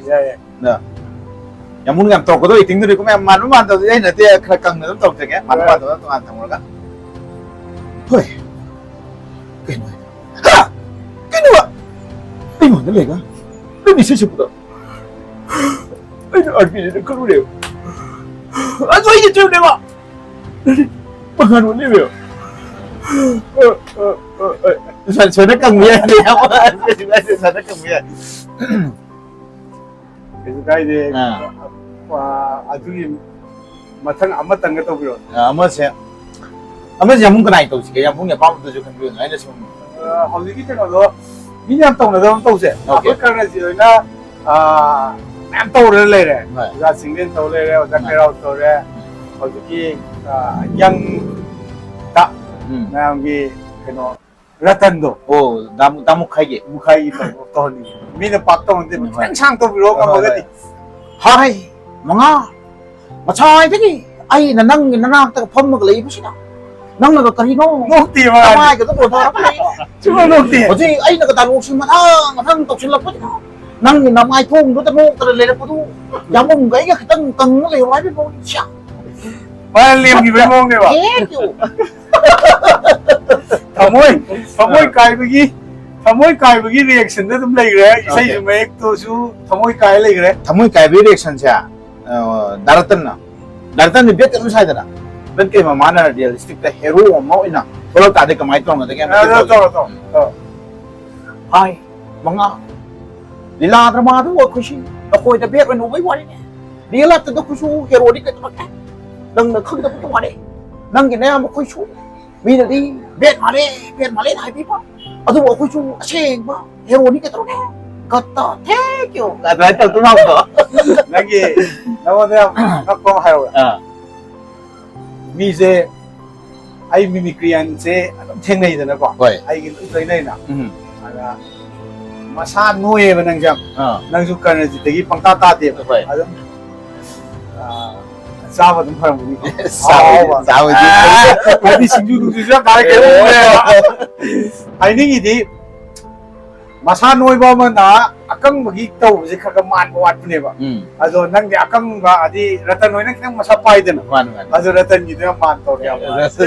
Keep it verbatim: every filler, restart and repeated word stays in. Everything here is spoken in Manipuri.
ꯌꯥꯏ, ꯌꯥꯏ꯫ ꯌꯥꯝ ꯃꯨꯟꯅ ꯌꯥꯝ ꯇꯧꯔꯛꯀꯗꯧ ꯑꯦꯛꯇꯤꯡꯗꯨꯗꯤꯀꯣ ꯃꯌꯥꯝ ꯃꯥꯟꯕ ꯃꯥꯟꯗꯕꯗꯤ ꯑꯩ ꯅꯠꯇꯦ, ꯈꯔ ꯀꯪꯅ ꯑꯗꯨꯝ ꯇꯧꯖꯒꯦ, ꯃꯥꯟꯕ ꯃꯥꯟꯗꯕ ꯇꯣꯉꯥꯟ ꯊꯝꯃꯨꯔꯒ꯫ ꯍꯣꯏ, ꯀꯩꯅꯣ ꯍꯥꯏ? ꯍꯥ? ꯀꯩꯅꯣ? ꯑꯩꯉꯣꯟꯗ ꯂꯩꯒ ꯅꯪ ꯏꯁꯩ ꯁꯛꯄꯗꯣ ꯑꯩꯅ ꯑꯥꯔ ꯄꯤ ꯖꯤꯗ ꯈꯜꯂꯨꯔꯦꯕ꯫ ꯑꯗꯨ ꯑꯩꯒꯤ ꯇ꯭ꯌꯨꯟꯅꯦꯕ꯫ ꯃꯉꯥꯜ ꯑꯣꯟꯂꯦꯕ꯫ ꯁꯣꯏꯅ ꯀꯪꯕ ꯌꯥꯏ꯫ ꯁꯣꯏꯅ ꯀꯪꯕ ꯌꯥꯏ꯫ ꯀꯩꯁꯨ ꯀꯥꯏꯗꯦ꯫ ꯑꯥ꯫ ꯑ, ꯑꯗꯨꯒꯤ ꯃꯊꯪ ꯑꯃꯇꯪꯒ ꯇꯧꯕꯤꯔꯣ꯫ ꯑꯃꯁꯦ ꯑꯃꯁꯦ ꯌꯥꯝꯕꯨꯡ ꯀꯅꯥꯏ ꯇꯧꯁꯤꯒꯦ? ꯌꯥꯝꯕꯨꯡꯒꯤ ꯑꯄꯥꯝꯕꯗꯨꯁꯨ ꯈꯟꯕꯤꯌꯨ꯫ ꯑꯩꯅ ꯁꯨꯝ ꯑ, ꯍꯧꯖꯤꯛꯀꯤ ꯀꯩꯅꯣꯗꯣ ꯃꯤꯅ ꯌꯥꯝ ꯇꯧꯅꯗꯕ ꯑꯃ ꯇꯧꯁꯦ꯫ Okay. ꯑꯩꯈꯣꯏ ꯀꯔꯅꯖꯤꯠ ꯍꯣꯏꯅ, ꯑ, ꯃꯌꯥꯝ ꯇꯧꯔ ꯂꯩꯔꯦ꯫ ꯍꯣꯏ꯫ ꯑꯣꯖꯥ ꯆꯤꯡꯂꯦꯟ ꯇꯧ ꯂꯩꯔꯦ, ꯑꯣꯖꯥ ꯎꯝ꯫ ꯈꯩꯔꯥꯎ ꯇꯧꯔꯦ꯫ ꯍꯧꯖꯤꯛꯀꯤ, ꯑ, ꯌꯪ ꯇ ꯎꯝ꯫ ꯃꯌꯥꯝꯒꯤ ꯀꯩꯅꯣ ꯔꯇꯟꯗꯣ꯫ ꯑꯣ, ꯗꯥꯃꯨ ꯗꯥꯃꯨ ꯈꯥꯏꯒꯦ꯫ ꯃꯨꯈꯥꯏꯒꯤ ꯇꯧꯕ ꯇꯧꯍꯟꯅꯤꯡꯉꯤ꯫ ꯃꯤꯅ ꯄꯥꯛ ꯇꯧꯅꯗꯦ꯫ ꯎꯝ, ꯈꯤꯇꯪ ꯍꯣꯏ꯫ ꯁꯥꯡ ꯇꯧꯕꯤꯔꯣ ꯍꯣꯏ, ꯍꯣꯏ, ꯉꯝꯃꯒꯗꯤ꯫ ꯍꯣꯏ꯫ ꯍꯥꯏ, ꯃꯉꯥ, ꯉꯁꯥꯏꯗꯒꯤ ꯑꯩꯅ ꯅꯪꯒꯤ ꯅꯅꯥꯛꯇ ꯐꯝꯃꯒ ꯂꯩꯕꯁꯤꯗ ꯅꯪꯅꯒ ꯀꯔꯤꯅꯣ? ꯅꯣꯛꯇꯦ ꯃꯥ꯫ ꯅꯃꯥꯏꯒꯗꯣ ꯄꯣꯊꯥꯔꯒ ꯂꯩꯅꯣ? ꯁꯨꯡꯅꯣꯛ ꯅꯣꯛꯇꯦ꯫ ꯍꯧꯖꯤꯛ ꯑꯩꯅꯒ ꯗꯥꯏꯂꯣꯛꯁꯤ ꯃꯊꯪ ꯃꯊꯪ ꯇꯧꯁꯤꯜꯂꯛꯄꯁꯤꯗ ꯅꯪꯒꯤ ꯅꯃꯥꯏ ꯊꯣꯡꯗꯨꯗ ꯅꯣꯛꯇꯅ ꯂꯩꯔꯛꯄꯗꯨ ꯌꯥꯝꯕꯨꯡꯒ ꯑꯩꯒ ꯈꯤꯇꯪ ꯀꯪꯅ ꯂꯩꯍꯧ ꯍꯥꯏꯕ ꯃꯑꯣꯡꯁꯦ꯫ ꯃꯥꯅ ꯂꯦꯝꯈꯤꯕꯒꯤ ꯃꯑꯣꯡꯅꯦꯕ꯫ Thank you. ꯊꯃꯣꯏ ꯊꯃꯣꯏ ꯑꯥ꯫ ꯀꯥꯏꯕꯒꯤ ꯊꯃꯣꯏ ꯀꯥꯏꯕꯒꯤ ꯔꯤꯌꯦꯛꯁꯟꯗ ꯑꯗꯨꯝ ꯂꯩꯈ꯭ꯔꯦ꯫ ꯏꯁꯩꯁꯨ Okay. ꯃꯌꯦꯛꯇꯨꯁꯨ ꯊꯃꯣꯏ ꯀꯥꯏ ꯂꯩꯈ꯭ꯔꯦ꯫ ꯊꯃꯣꯏ ꯀꯥꯏꯕꯒꯤ ꯔꯤꯌꯦꯛꯁꯟꯁꯦ ꯗꯥꯔꯇꯟꯅ ꯗꯥꯔꯇꯟꯗꯤ ꯕꯦꯠ ꯑꯗꯨꯝ ꯁꯥꯏꯗꯅ ꯕꯦꯠ ꯀꯩ ꯃꯃꯥꯅ ꯔꯤꯌꯦꯂꯤꯁꯇꯤꯛꯇ ꯍꯦꯔꯣ ꯑꯃ ꯑꯣꯏꯅ ꯊꯣꯛꯂꯛ ꯇꯥꯔꯗꯤ ꯀꯃꯥꯏꯅ ꯇꯧꯔꯝꯒꯗꯒꯦ? ꯑꯗꯣ ꯇꯧꯔꯣ ꯇꯧꯔꯣ ꯇꯧꯔꯣ꯫ ꯍꯥꯏ, ꯃꯉꯥ꯫ ꯂꯤꯂꯥ ꯗ꯭ꯔꯃꯥꯗꯨ ꯑꯩꯈꯣꯏꯁꯤ ꯅꯈꯣꯏꯗ ꯕꯦꯠ ꯑꯣꯏꯅ ꯎꯕꯩ ꯋꯥꯔꯤꯅꯦ꯫ ꯔꯤꯌꯦꯜ ꯂꯥꯏꯐꯇ ꯑꯩꯈꯣꯏꯁꯨ ꯍꯦꯔꯣꯗꯤ ꯀꯩꯗꯧꯔꯛꯀꯦ? ꯅꯪꯅ ꯈꯪꯗꯕꯒꯤ ꯋꯥꯅꯤ꯫ ꯅꯪꯒꯤ ꯅꯌꯥꯝꯕ ꯑꯩꯈꯣꯏꯁꯨ ꯃꯤꯅꯗꯤ ꯕꯦꯠ ꯃꯥꯜꯂꯦ, ꯕꯦꯠ ꯃꯥꯜꯂꯦꯅ ꯍꯥꯏꯕꯤꯕ, ꯑꯗꯨꯕꯨ ꯑꯩꯈꯣꯏꯁꯨ ꯑꯁꯦꯡꯕ ꯍꯦꯔꯣꯅꯤ ꯀꯩꯗꯧꯔꯛꯀꯦ? ꯒꯠꯇ, thank you꯫ ꯑꯗꯨꯃꯥꯏꯅ ꯇꯧꯗꯧ ꯃꯥꯟꯕ꯭ꯔꯣ? ꯅꯪꯒꯤ ꯅꯉꯣꯟꯗ ꯌꯥꯝ ꯉꯛꯄ ꯑꯃ ꯍꯥꯏꯔꯛꯎꯔꯥ? ꯑꯥ꯫ ꯃꯤꯁꯦ ꯑꯩ ꯃꯤꯃꯤꯀ꯭ꯔꯤꯌꯥꯟꯁꯦ ꯑꯗꯨꯝ ꯊꯦꯡꯅꯩꯗꯅꯀꯣ꯫ ꯍꯣꯏ꯫ ꯑꯩꯒꯤ ꯑꯗꯨꯝ ꯊꯦꯡꯅꯩꯅ꯫ ꯎꯝ꯫ ꯑꯗ ꯃꯁꯥ ꯅꯣꯏꯌꯦꯕ ꯅꯪꯁꯦ ꯌꯥꯝ꯫ ꯑꯥ꯫ ꯅꯪꯁꯨ ꯀꯔꯅꯖꯤꯠꯇꯒꯤ ꯄꯪꯇꯥ ꯇꯥꯗꯦꯕ꯫ ꯍꯣꯏ꯫ ꯑꯗꯨꯝ, ꯑꯥ, ꯆꯥꯕ ꯑꯗꯨꯝ ꯐꯔꯝꯒꯅꯤꯀꯣ꯫ ꯆꯥꯕꯗꯤ, ꯑꯍꯥꯎꯕ꯫ ꯆꯥꯕꯗꯤ꯫ ꯑꯥ, ꯍꯥꯏꯗꯤ ꯁꯤꯡꯖꯨ ꯅꯨꯡꯖꯨꯁꯨ ꯌꯥꯝ ꯆꯥꯔꯛꯀꯦ ꯍꯥꯏꯅꯤꯡꯉꯤꯗꯤ ꯃꯁꯥ ꯅꯣꯏꯕ ꯑꯃꯅ ꯑꯀꯪꯕꯒꯤ ꯇꯧꯕꯁꯦ ꯈꯔ ꯈꯔ ꯃꯥꯟꯕ ꯋꯥꯠꯄꯅꯦꯕ꯫ ꯎꯝ ꯑꯗꯣ ꯅꯪꯗꯤ ꯑꯀꯪꯕ, ꯍꯥꯏꯗꯤ ꯔꯇꯟ ꯍꯣꯏꯅ ꯈꯤꯇꯪ ꯃꯁꯥ ꯄꯥꯏꯗꯅ, ꯃꯥꯅꯤ ꯃꯥꯅꯤ ꯑꯗꯨ ꯔꯇꯟꯒꯤꯗꯣ ꯌꯥꯝ ꯃꯥꯟ ꯇꯧꯔꯦ, ꯌꯥꯝ ꯃꯥꯟ꯫ ꯑꯁ꯫